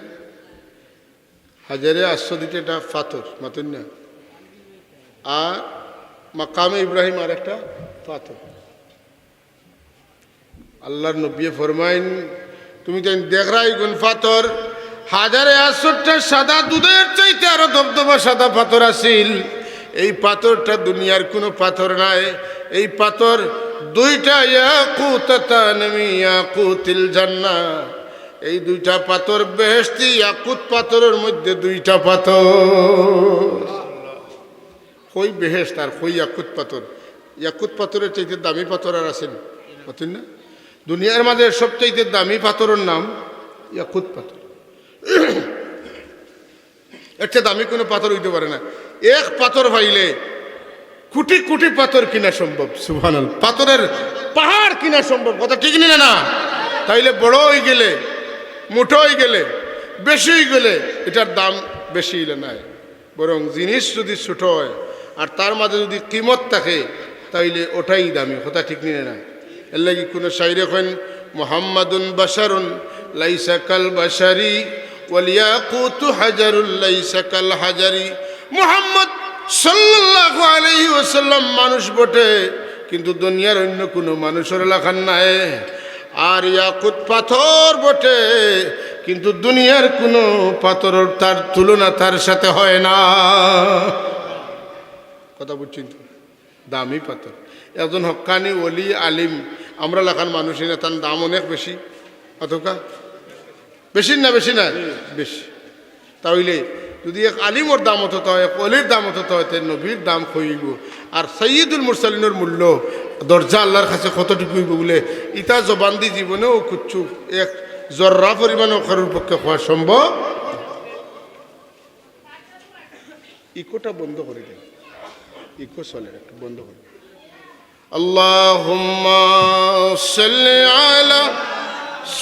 হাজারে আসওয়াদ ইটা একটা পাথর, মাতইন না? আর মাকামে ইব্রাহিম আর একটা পাথর। আল্লার নবীয়ে ফরমাইন, তুমি তাইন দেখরায় ইগুন পাথর, হাজারে আসওয়াদটা সাদা দুধর চাইতে আরো ধবধবা সাদা পাথর আছিল। এই পাথরটা দুনিয়ার কুনু পাথর নায়। এই পাথর দুইটা ইয়াকুতাতান মিন ইয়াকুতিল জান্নাহ। এই দুইটা পাথর বেহেশতি ইয়াকুত পাথরর মধ্যে দুইটা পাথর। কই বেহেশত আর কই ইয়াকুত পাথর। ইয়াকুত পাথরর চাইতে দামি পাথর আর আছে নি? মাতইন না? দুনিয়ার মাঝে সবচাইতে দামি পাথরর নাম ইয়াকুত পাথর। এর চেয়ে দামি কুনু পাথর অইতে পারে না। এক পাথর পাইলে কুটি কুটি পাথর কিনা সম্ভব। সুবহানাল্লাহ। পাথরর পাহাড় কিনা সম্ভব। কথা ঠিক নি না? তাইলে বড় অইগেলে, মুটা অইগেলে, বেশি অইগেলে ইটার দাম বেশি অইলে নায়। বরং জিনিস যুদি ছোট হয় আর তার মাঝে যুদি কিমত থাকে, তাইলে ওটাই দামি। কথা ঠিক নি না? এরলাগি কুনু শাইরে কইন, "মুহাম্মাদুন বাশারুন লাইসা কাল বাশারি, ওয়াল ইয়াকুতু হাজারুন লাইসা কাল হাজারি।" মুহাম্মদ সাল্লাল্লাহু আলাইহি ওয়াসাল্লাম মানুষ বটে, কিন্তু দুনিয়ার অইন্য কুনু মানুষর লাখান নায়। আর ইয়াকুত পাথর বটে, কিন্তু দুনিয়ার কুনু পাথরর তার তুলনা তার সাথে হয় না। কথা বুঝছইন তো? দামি পাথর। একজন হক্কানি ওলি আলিম, আমরার লাখান মানুষ ইনা, তান দাম অনেক বেশি। অতকা বেশি না, বেশি না? বেশি। তাইলে যুদি এক আলিমর দাম অততা হয়, এক ওলির দাম অততা হয়, তে নবীর দাম কই অইবো? আর সাইয়্যিদুল মুরসালিনর মূল্য, দরজা আল্লার কাছে কতটুকু অইবো বুলে, ইতা জবান দি জীবনেও কুচ্ছু এক জর্রা পরিমাণও কারোর পক্ষে কওয়া সম্ভব। ইকোটা বন্ধ করি দেন, ইকো চলে, একটু বন্ধ করি দেন। اللهم صل على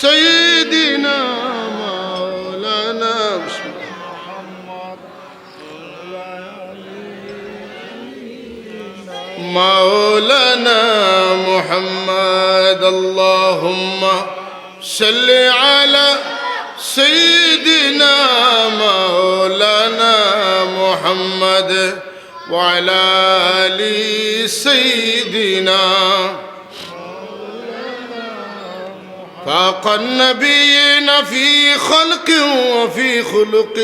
سيدنا مولانا محمد، مولانا محمد، اللهم صل على سيدنا مولانا محمد وعلى آل سيدنا، فاق النبيين في خلق وفي خلق،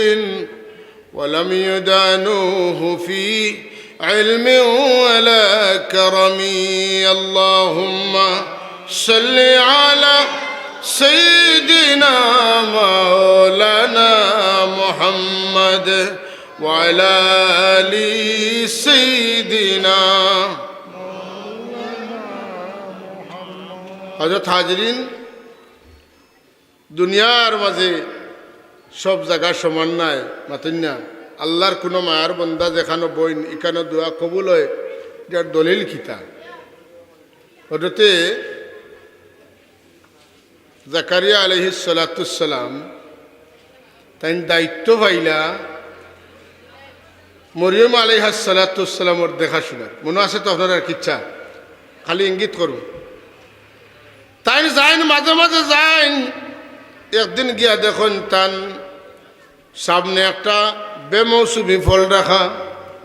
ولم يدانوه في علم ولا كرم. اللهم صل على سيدنا مولانا محمد وعلى آل سيدنا। হযরত হাজিরিন, দুনিয়ার মাঝে সব জাগা সমান নায়, মাতইন না? আল্লার কুনু মায়ার বন্দা যেখানো বইন, ইখানো দোয়া কবুল হয়, ইটার দলিল কিতা? হযরতে জাকারিয়া আলাইহিস সালাতু ওয়াস সালাম, তাইন দায়িত্ব পাইলা মরিয়ম আলাইহাস সালাতু ওয়াস সালামর দেখাশুনার। মনো আছে তো আপনারার কিচ্ছা? খালি ইঙ্গিত করমু। তাইন যাইন, মাঝে মাঝে যাইন, একদিন গিয়া দেখইন তান সামনে একটা বেমৌসুমি ফল রাখা।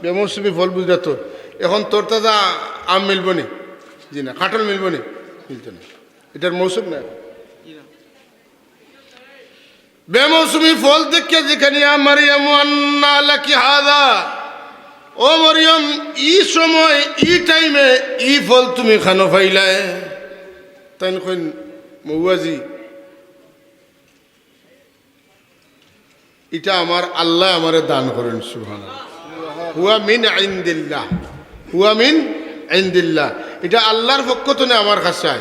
বেমৌসুমি ফল বুঝরা তো? এখন তরতাজা আম মিলবো নি? জি না। কাঁঠাল মিলবো নি? মিলতো না। ইটার মৌসুম না। বেমৌসুমি ফল দেখিয়া যেখানে, "ইয়া মারিয়ামু আন্না লাকি হাযা", ও মরিয়ম, ই সময়, ই টাইমে ই ফল তুমি খানো পাইলায়? তাইন কইন, "মৌয়াজি, ইটা আমার আল্লায় আমারে দান করইন।" সুবহানাল্লাহ। "হুয়া মিন ইনদিল্লাহ, হুয়া মিন ইনদিল্লাহ।" ইটা আল্লার পক্ষ তনে আমার কাছে আয়।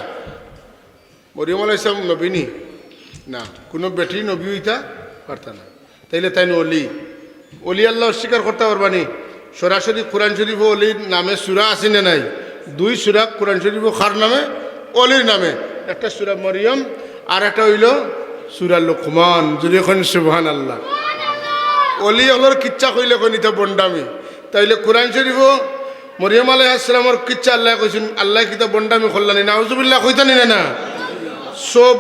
মরিয়ম আলাইহিস সালাম নবী নি? না, কুনু বেটি নবী অইতা পারতা না। তাইলে তাইন অলি, অলি আল্লা অস্বীকার করতা পারবা নি? সরাসরি কুরআন শরীফো অলির নামে সূরা আছে না নাই? দুই সূরা কুরআন শরীফো কার নামে? অলির নামে। একটা সূরা মরিয়ম, আর একটা অইলো সূরা লুকমান। জুরে কইন সুবহানাল্লাহ। অলি অকলর কিচ্ছা কইলে কইন ইতা ভন্ডামি। তাইলে কুরআন শরীফো মরিয়ম আলাইহিস সালামর কিচ্ছা আল্লায় কইছইন, আল্লায় কিতা ভন্ডামি করলা নি? নাউজুবিল্লাহ কইতা নি না, না? সব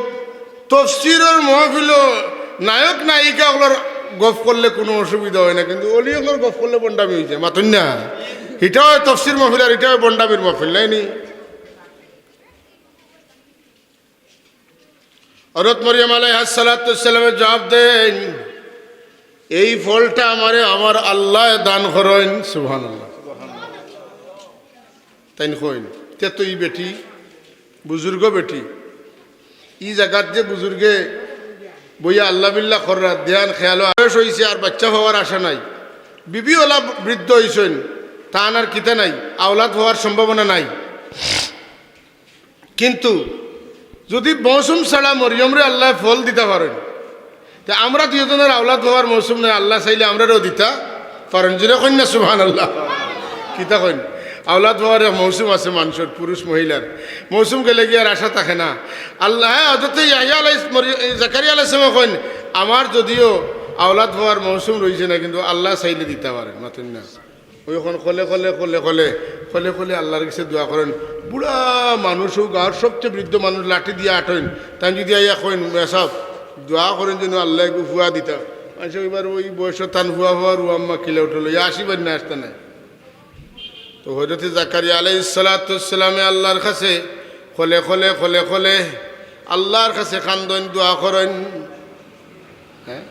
তফসিরর মাহফিলো নায়ক নায়িকা অকলর গফ করলে কুনু অসুবিধা অয় না, কিন্তু অলি অকলর গফ করলে ভন্ডামি অইযায়, মাতইন না? ইটা অয় তফসির মাহফিল আর ইটা অয় ভন্ডামির মাহফিল, নায় নি? হযরত মরিয়ম আলাইহিস সালাতু ওয়াস সালামে জবাব দেইন, "এই ফলটা আমারে আমার আল্লায় দান করইন।" সুবহানাল্লাহ। তাইন কইন, তে তো ই বেটি, বুজুর্গ বেটি, ই জাগাত যে বুজুর্গে বইয়া আল্লা বিল্লা কররা, ধ্যান খেয়ালো বয়স অইছে আর বাইচ্চা পাওয়ার আশা নাই, বিবি অলা বৃদ্ধ অইছইন, তান আর কিতা নাই, আওলাদ পাওয়ার সম্ভাবনা নাই। কিন্তু যুদি মৌসুম ছাড়া মরিয়মরে আল্লায় ফল দিতা পারইন, তে আমরা দুইওজনর আওলাদ পাওয়ার মৌসুম নাই, আল্লায় চাইলে আমরারেও দিতা পারইন। জুরে কইন না সুবহানাল্লাহ। কিতা কইন? আওলাদ পাওয়ার এক মৌসুম আছে মানষর, পুরুষ মহিলার। মৌসুম গেলে গিয়া আর আশা থাকে না। আল্লায়, হযরতে ইয়াহিয়া আলাইহিস-, মরি-, জাকারিয়া আলাইহিস সালামে কইন, "আমার যুদিও আওলাদ পাওয়ার মৌসুম রইছে না, কিন্তু আল্লায় চাইলে দিতা পারইন।" মাতইন না? অউ অখন কলে কলে, কলে কলে, কলে কলে আল্লার গেছে দোয়া করইন। বুড়া মানুষ, অউ গাঁওর সবচে বৃদ্ধ মানুষ, লাঠি দিয়া আটইন। তাইন যুদি আইয়া কইন, "মেসাব, দোয়া করইন যেন আল্লায় এগু ফুয়া দিতা।" মানষে কইবা, "অউ বয়সো তান ফুয়া পাওয়ার, ও আম্মা কিলা উঠলো, ইয়া আসিবার না, আসতা নায়।" তো হযরতে জাকারিয়া আলাইহিস সালাতু ওয়াস সালামে আল্লার কাছে কলে কলে, কলে কলে আল্লার কাছে কান্দইন, দোয়া করইন। হ্যাঁ?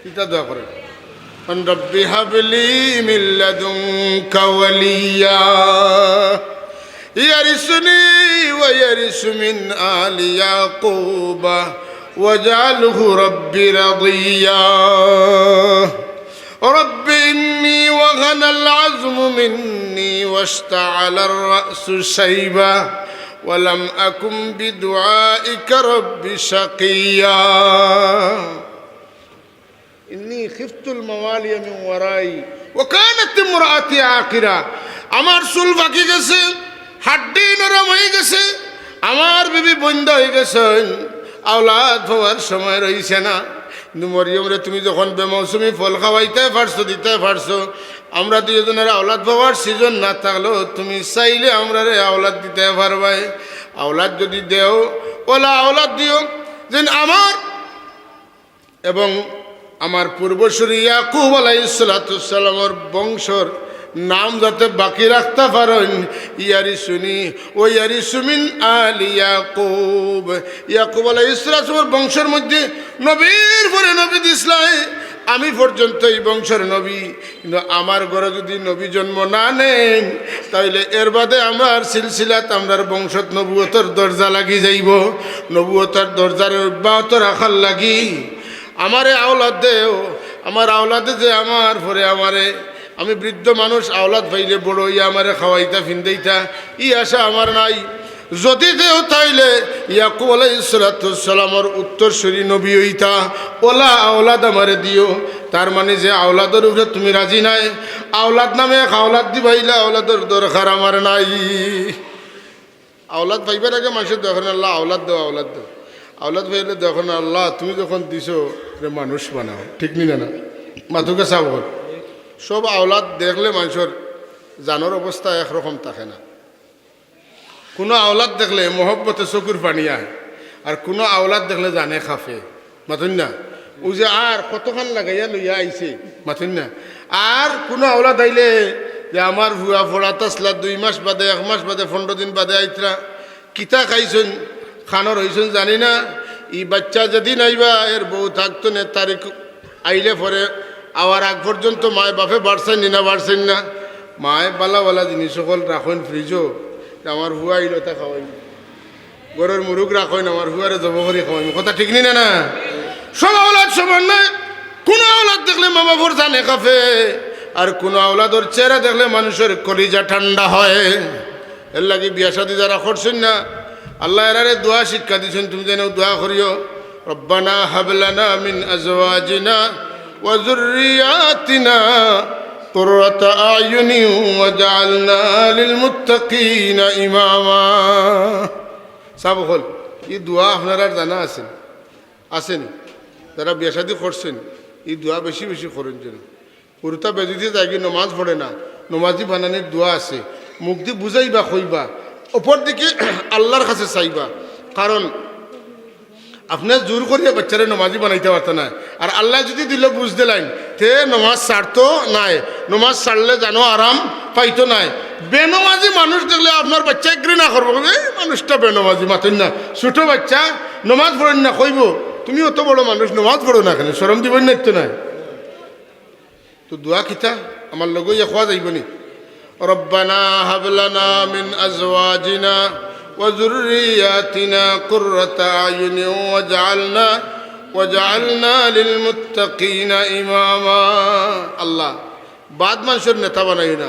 কিতা দোয়া করইন? কইন, "রব্বি হাবলি মিন লাদুনকা ওয়ালিয়্যা, ইয়ারিসুনি ওয়া ইয়ারিসু মিন আলি ইয়াকুবা, ওয়াজআলহু রব্বি রাদিয়্যা। রব্বি ইন্নী ওয়াহানাল আযমু মিন্নী ওয়াশতাআলার রাসু শাইবা, ওয়া লাম আকুন বিদুআইকা রব্বি শাকিয়্যা।" ইন্নী খিফতুল মাওয়ালিয়া মিন ওয়ারাই ওয়া কানাত ইমরাতি আকিরা। আমার চুল পাকি গেছে, হাড্ডি নরম অইগেছে, আমার বিবি বন্ধ্যা অইগেছইন, আওলাদ পাওয়ার সময় রইছে না। কিন্তু মরিয়মরে তুমি যখন বেমৌসুমি ফল খাওয়াইতায় পারছো, দিতায় পারছো, আমরা দুইওজনর আওলাদ পাওয়ার সিজন না থাকলেও তুমি চাইলে আমরারে আওলাদ দিতায় পারবায়। আওলাদ যুদি দেও, অলা আওলাদ দিও, যেন আমার এবং আমার পূর্বসূরি ইয়াকুব আলাইহিস সালাতু ওয়াস সালামর বংশর নাম যাতে বাকি রাখতা পারইন, ইয়ারিসুনি ওয়া ইয়ারিসু মিন আলি ইয়াকুব। ইয়াকুব আলাইহিস সালাতু ওয়াস সালামর বংশর মধ্যে নবীর পরে নবী দিছলায়, আমি পর্যন্ত ই বংশর নবী। কিন্তু আমার ঘরো যুদি নবী জন্ম না নেইন, তাইলে এর বাদে আমরার সিলসিলাত আমরার বংশত নবুয়তর দরজা লাগি যাইবো। নবুয়তর দরজারে অব্যাহত রাখার লাগি আমারে আওলাদ দেও, আমার আওলাদে যে আমার পরে আমারে, আমি বৃদ্ধ মানুষ, আওলাদ পাইলে বড় অইয়া আমারে খাওয়াইতা, ফিন্দাইতা, ই আশা আমার নাই। যুদি দেও তাইলে ইয়াকুব আলাইহিস সালাতু ওয়াস সালামর উত্তরসূরি নবী অইতা, অলা আওলাদ আমারে দিও। তার মানে যে আওলাদর উপরে তুমি রাজি নায়, আওলাদ নামে এক আওলাদ দিবায়, ইলা আওলাদর দরকার আমার নাই। আওলাদ পাইবার আগে মানষে দোয়া করইন, "আল্লাহ, আওলাদ দেও, আওলাদ দেও।" আওলাদ পাইলে দোয়া করইন, "আল্লাহ, তুমি যখন দিছো, রে মানুষ বানাও।" ঠিক নি না, না? মাতুক্কা সাব অকল। সব আওলাদ দেখলে মানষর জানর অবস্থা একরকম থাকে না। কুনু আওলাদ দেখলে মহব্বতে চকুর পানি আয়, আর কুনু আওলাদ দেখলে জানে কাঁপে। মাতইন না? অউ যে আর কতখান লাগাইয়া লইয়া আইছে, মাতইন না? আর কুনু আওলাদ আইলে যে আমার ফুয়া ফড়াত আছলা, দুই মাস বাদে, এক মাস বাদে, পনরো দিন বাদে আইতরা, কিতা খাইছইন, খানোর অইছইন জানি না। ই বাইচ্চা যেদিন আইবা, এর বউ থাকতো নে, তারিখ আইলে পরে আওয়ার আগ পর্যন্ত মায় বাপে বাড়ছইন নি না, বাড়ছইন না। মায় বালা বালা জিনিস অকল রাখইন ফ্রিজো, যে আমার ফুয়া আইলো তা খাওয়াইন। ঘরর মুরুগ রাখইন, আমার ফুয়ারে জবো করি খাওয়াইন। কথা ঠিক নি না, না? সব আওলাদ সমান নায়। কুনু আওলাদ দেখলে মা বাপর জানে কাঁপে, আর কুনু আওলাদর চেহারা দেখলে মানুষর কলিজা ঠান্ডা হয়। এরলাগি বিয়া শাদি যারা করছইন না, আল্লায় এরারে দোয়া শিক্ষা দিছইন, তুমি যেন দোয়া করিও, "রব্বানা হাব লানা মিন আজওয়াজিনা ওয়া যুররিয়াতিনা কুররাতা আয়ুনিন ওয়াজআলনা লিল মুত্তাকিনা ইমামা।" সাব অকল, ই দোয়া আপনারার জানা আছে নি? আছে নি? যারা বিয়া শাদি করছইন, ই দোয়া বেশি বেশি করইন যেন। হুরুতা বেদিতে যাইগি, নমাজ পড়ে না, নমাজি বানানির দোয়া আছে। মুখদি বুঝাইবা, কইবা, অপরদিকে আল্লার কাছে চাইবা। কারণ আপনে জোর করিয়া বাইচ্চারে নমাজি বানাইতা পারতা নায়, আর আল্লায় যুদি দিলো বুঝ দিলাইন, তে নমাজ ছাড়তো নায়। নমাজ ছাড়লে জানো আরাম পাইতো নায়। বেনমাজি মানুষ দেখলে আপনার বাইচ্চায় ঘৃণা করবো, "এই মানুষটা বেনমাজি, মাতইন না।" ছোট বাইচ্চা নমাজ পড়ইন না, কইবো, "তুমি অত বড় মানুষ, নমাজ পড়ো না কেনে? শরম দিবইন না একটু নায়?" তো দোয়া কিতা? আমার লগে ইয়া কওয়া যাইবো নি? "রব্বানা হাব লানা মিন আজওয়াজিনা ওয়া যুররিয়াতিনা কুররাতা আয়ুনিন ওয়াজআলনা, ওয়াজআলনা লিল মুত্তাকিনা ইমামা।" আল্লাহ, বাদ মানষর নেতা বানাইও না।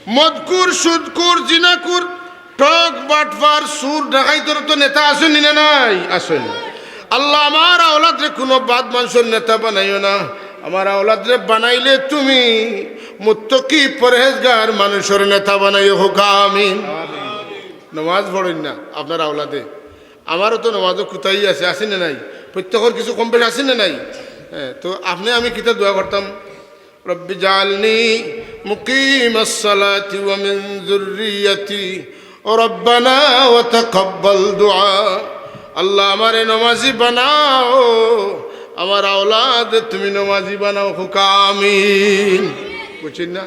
মদকুর, সুদকুর, জিনাকুর, ঠগ, বাটপার, চুর, ডাকাইতর তো নেতা আছইন নি না নাই? আছইন নি? আল্লাহ, আমার আওলাদরে কুনু বাদ মানষর নেতা বানাইও না। আমার আওলাদরে বানাইলে তুমি মুত্তাকি পরহেজগার মানুষর নেতা বানাইও, কউক্কা আমিন। নমাজ পড়ইন না আপনার আওলাদে। আমারও তো নমাজো কুতাহি আছে, আছে না নাই? প্রত্যেকর কিছু কম বেশ আছে না নাই? হ্যাঁ, তো আপনে আমি কিতা দোয়া করতাম? "রব্বি জাআলনি মুকিমাস সালাতি ওয়া মিন যুররিয়াতি, ও রব্বানা ওয়া তাকাব্বাল দুআ।" আল্লাহ, আমারে নমাজি বানাও, আমার আওলাদ তুমি নমাজি বানাও, কউক্কা আমিন। বুঝছইন না?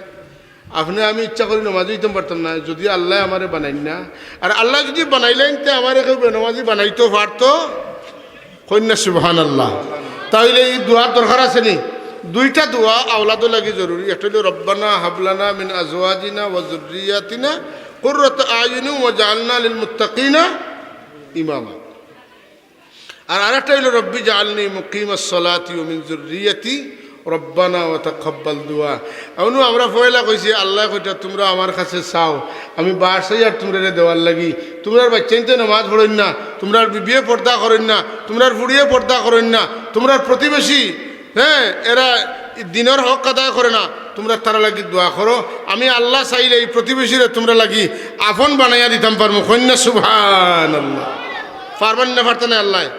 আপনে আমি ইচ্ছা করি নমাজি অইতাম পারতাম না, যুদি আল্লায় আমারে বানাইন না। আর আল্লায় যুদি বানাইলাইন, তে আমারে কেউ বেনমাজি বানাইতো পারতো? কইন না সুবহানাল্লাহ। তাইলে ই দোয়ার দরকার আছে নি? দুইটা দোয়া আওলাদর লাগি জরুরি। একটা অইলো, "রব্বানা হাব লানা মিন আজওয়াজিনা ওয়া যুররিয়াতিনা কুররাতা আয়ুনিন ওয়াজআলনা লিল মুত্তাকিনা ইমামা।" আর আরেকটা অইলো, "রব্বি জাআলনি মুকিমাস সালাতি ওয়া মিন যুররিয়াতি, রব্বানা ওয়া তাকাব্বাল দুআ।" এখনো আমরা পয়লা কইছি, আল্লায় কইতা, "তুমরা আমার কাছে চাও, আমি বার চাই আর তুমরারে দেওয়ার লাগি।" তুমরার বাইচ্চাইন্তে নমাজ পড়ইন না, তুমরার বিবিয়ে পর্দা করইন না, তুমরার ফুড়িয়ে পর্দা করইন না, তুমরার প্রতিবেশী, হ্যাঁ, এরা দিনর হক আদায় করে না, তুমরা তারার লাগি দোয়া করো। আমি আল্লাহ চাইলে ই প্রতিবেশীরে তুমরার লাগি আপন বানাইয়া দিতাম পারমু। কইন না সুবহানাল্লাহ। পারবা নি না পারতা নায় আল্লায়?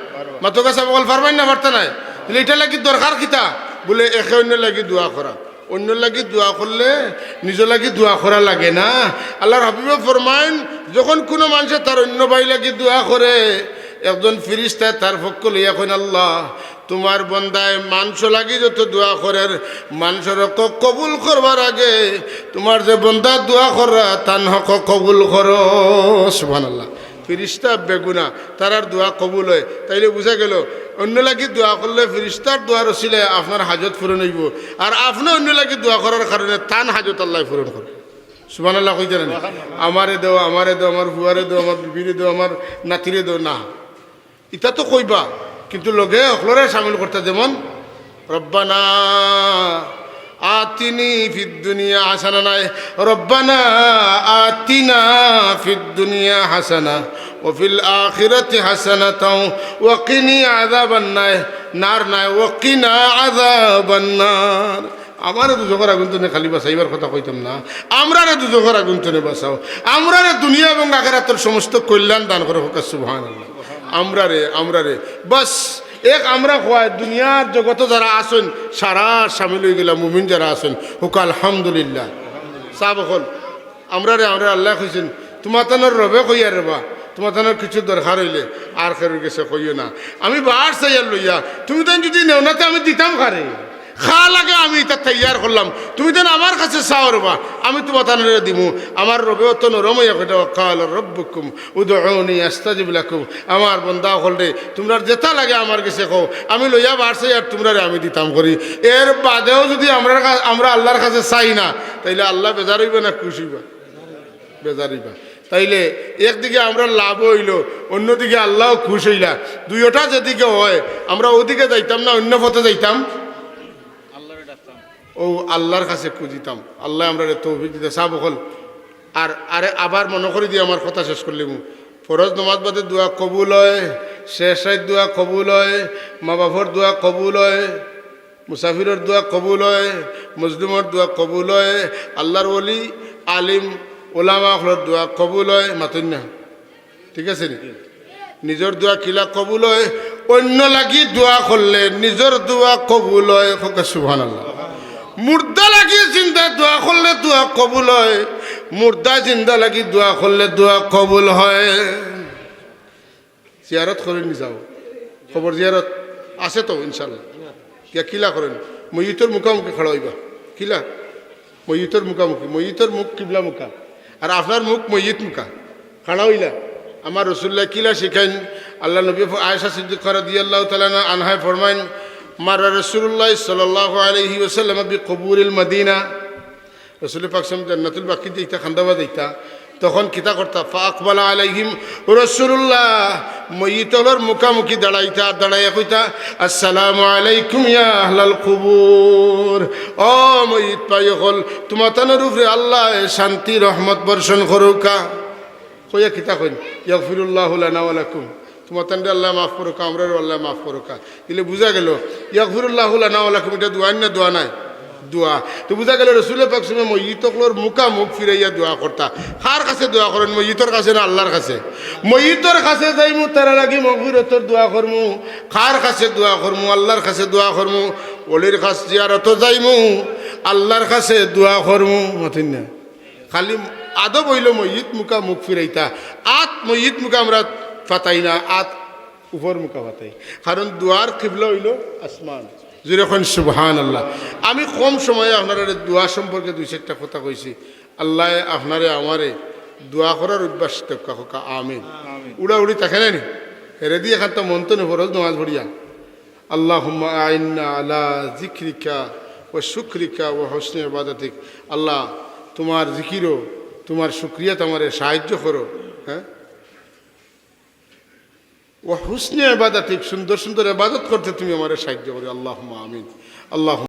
মাতউক্কা সাব অকল, পারবা নি না পারতা নায়? তাইলে ইটার লাগি দরকার কিতা? বুলে একে অইন্যর লাগি দোয়া করা। অইন্যর লাগি দোয়া করলে নিজর লাগি দোয়া করা লাগে না? আল্লাহর হাবিবে ফরমাইন, যখন কুনু মানষে তার অইন্য ভাইর লাগি দোয়া করে, একজন ফিরিস্তায় তার পক্ষ লইয়া কইন, "আল্লাহ, তুমার বন্দায় মানষর লাগি যত দোয়া করের, মানষর হক কবুল করবার আগে তুমার যে বন্দা দোয়া কররা, তান হক কবুল করো।" সুবহানাল্লাহ। ফিরিস্তা বেগুনা, তারার দোয়া কবুল অয়। তাইলে বুঝা গেল, অইন্য লাগি দোয়া করলে ফিরিস্তার দোয়ার উছিলায় আপনার হাজত পূরণ অইবো, আর আপনে অইন্য লাগি দোয়া করার কারণে তান হাজত আল্লায় পূরণ করবা। সুবহানাল্লাহ কইতা না নি? "আমারে দেও, আমারে দেও, আমার ফুয়ারে দেও, আমার বিবিরে দেও, আমার নাতিরে দেও", না। ইতা তো কইবা, কিন্তু লগে হকলরে শামিল করতা, যেমন, "রব্বানা আতিনি ফিদ দুনিয়া হাসানা" নায়, "রব্বানা আতিনা ফিদ দুনিয়া হাসানা ওয়া ফিল আখিরাতি হাসানাতাও ওয়া কিনি আযাবান নায়, নার নায়, ওয়া কিনা আযাবান নার।" আমারে দুজখর আগুন তনে খালি বাঁচাইবার কথা কইতাম না, আমরারে দুজখর আগুন তনে বাঁচাও, আমরারে দুনিয়া এবং আখেরাতর সমস্ত কল্যাণ দান করো, কউক্কা সুবহানাল্লাহ। আমরারে, আমরারে, বাস, এক আমরা কওয়ায় দুনিয়ার জগতো যারা আছইন, সারা শামিল অইগেলা মুমিন যারা আছইন, কউক্কা আলহামদুলিল্লাহ। সাব অকল, আমরারে, আমরারে আল্লায় কইছইন, "তুমাতানর রবে কইয়ার রেবা, তুমাতানর কিছু দরকার অইলে আর কেউর গেছে কইও না।" আমি বার চাইয়ার লইয়া, তুমিতাইন যুদি নেও না, তে আমি দিতাম কারে? খা লাগে আমি ইতা তৈয়ার করলাম, তুমি যেন আমার কাছে চাও রে বা, আমি তুমাতানরে দিমু। আমার রবে অত নরম অইয়া কইতা, "ওয়া ক্বালা রাব্বুকুম উদউনি আস্তাজিব লাকুম।" আমার বন্দা অকলরে, তুমরার যেতা লাগে আমার গেছে কও, আমি লইয়া বারছি আর তুমরারে আমি দিতাম করি। এর বাদেও যুদি আমরার কা-, আমরা আল্লার কাছে চাই না, তাইলে আল্লা বেজার অইবা না খুশ অইবা? বেজার অইবা। তাইলে একদিকে আমরার লাভ অইলো, অইন্যদিকে আল্লাও খুশ অইলা। দুইওটা যেদিকে অয়, আমরা অউদিকে যাইতাম না, অইন্য পথে যাইতাম? অউ আল্লার কাছে খুজিতাম। আল্লায় আমরারে তৌফিক দিতা, সাব অকল। আর আরে আবার মনো করি দিয়া আমার কথা শেষ করিলিমু। ফরজ নমাজ বাদে দোয়া কবুল অয়, শেষ রাইত দোয়া কবুল অয়, মা-বাফর দোয়া কবুল অয়, মুসাফিরর দোয়া কবুল অয়, মজলুমর দোয়া কবুল অয়, আল্লার ওলি, আলিম, ওলামা অকলর দোয়া কবুল অয়, মাতইন না? ঠিক আছে নি? নিজর দোয়া কিলা কবুল অয়? অইন্য লাগি দোয়া করলে নিজর দোয়া কবুল অয়। কউক্কা সুবহানাল্লাহ। মুর্দা লাগি জিন্দা দোয়া করলে দোয়া কবুল অয়, মুর্দা জিন্দা লাগি দোয়া করলে দোয়া কবুল অয়। জিয়ারত করইন নি যাও, কবর জিয়ারত আছে তো ইনশাআল্লাহ। গিয়া কিলা করইন, মইয়িতর মুখামুখি খাড়া অইবা। কিলা? মইয়িতর মুখামুখি, মইয়িতর মুখ কিবলা মুখা, আর আপনার মুখ মইয়িত মুখা। খাড়া অইলা। আমার রসুলুল্লায় কিলা শিখাইন? আল্লার নবী ফ-, আয়েশা সিদ্দিকা রাদিয়াল্লাহু তাআলা আনহায় ফরমাইন, "মাররা রাসুলুল্লাহ সাল্লাল্লাহু আলাইহি ওয়াসাল্লাম বিকুবুরিল মদিনা।" রসুল পাক সাল্লাম জান্নাতুল বাকিত যাইতা, কান্দাবাত যাইতা, তখন কিতা করতা? "ফাআকবালা আলাইহিম রাসুলুল্লাহ", মইয়িত অকলর মুখামুখি দাঁড়াইতা, দাঁড়াইয়া কইতা, "আসসালামু আলাইকুম ইয়া আহলাল কুবুর, ও মইয়িত ভাই অকল, তুমাতানর উপরে আল্লায় শান্তি রহমত বর্ষণ করউক্কা।" কইয়া কিতা কইন? "ইয়াগফিরুল্লাহু লানা ওয়া লাকুম।" তুমাতানরে আল্লায় মাফ করউক্কা, আমরারেও আল্লায় মাফ করউক্কা। ইলে বুঝা গেলো, ইয়াগফিরুল্লাহু লানা ওয়া লাকুম, ইটা দোয়া না, দোয়া নায়? দোয়া। তো বুঝা গেলো, রসুল পাক সাল্লামে মইয়িত অকলর মুখামুখ ফিরাইয়া দোয়া করতা। কার কাছে দোয়া করইন? মইয়িতর কাছে না আল্লার কাছে? মইয়িতর কাছে যাইমু, তারার লাগি মগফিরতর দোয়া করমু। কার কাছে দোয়া করমু? আল্লার কাছে দোয়া করমু। ওলির কাছে জিয়ারতো যাইমু, আল্লার কাছে দোয়া করমু। মাতইন না? খালি আদব অইলো মইয়িত মুখা মুখ ফিরাইতা। আত মইয়িত মুখা আমরা ফাতাই না, আত উপর মুখা ফাতাই। কারণ দোয়ার কিবলা অইলো আসমান। জুরে কইন সুবহানাল্লাহ। আমি কম সময়ে আপনারারে দোয়া সম্পর্কে দুই চাইরটা কথা কইছি। আল্লায় আপনারে আমারে দোয়া করার অভ্যাস দেউক্কা, কউক্কা আমিন। উড়াউড়ি থাকে না নি? হেরেদি এখান তো মন তো নি ফরজ নমাজ পড়িয়া। আল্লাহুম্মা আইন্না আলা যিকরিকা ওয়া শুকরিকা ওয়া হুসনি ইবাদাতিক। আল্লাহ, তুমার জিকিরও, তুমার শুকরিয়াত আমারে সাহায্য করো, হ্যাঁ? ওয়া হুসনি ইবাদাতিক, সুন্দর সুন্দর ইবাদত করতে তুমি আমারে সাহায্য করো। আল্লাহুম্মা আমিন। আল্লাহুম্মা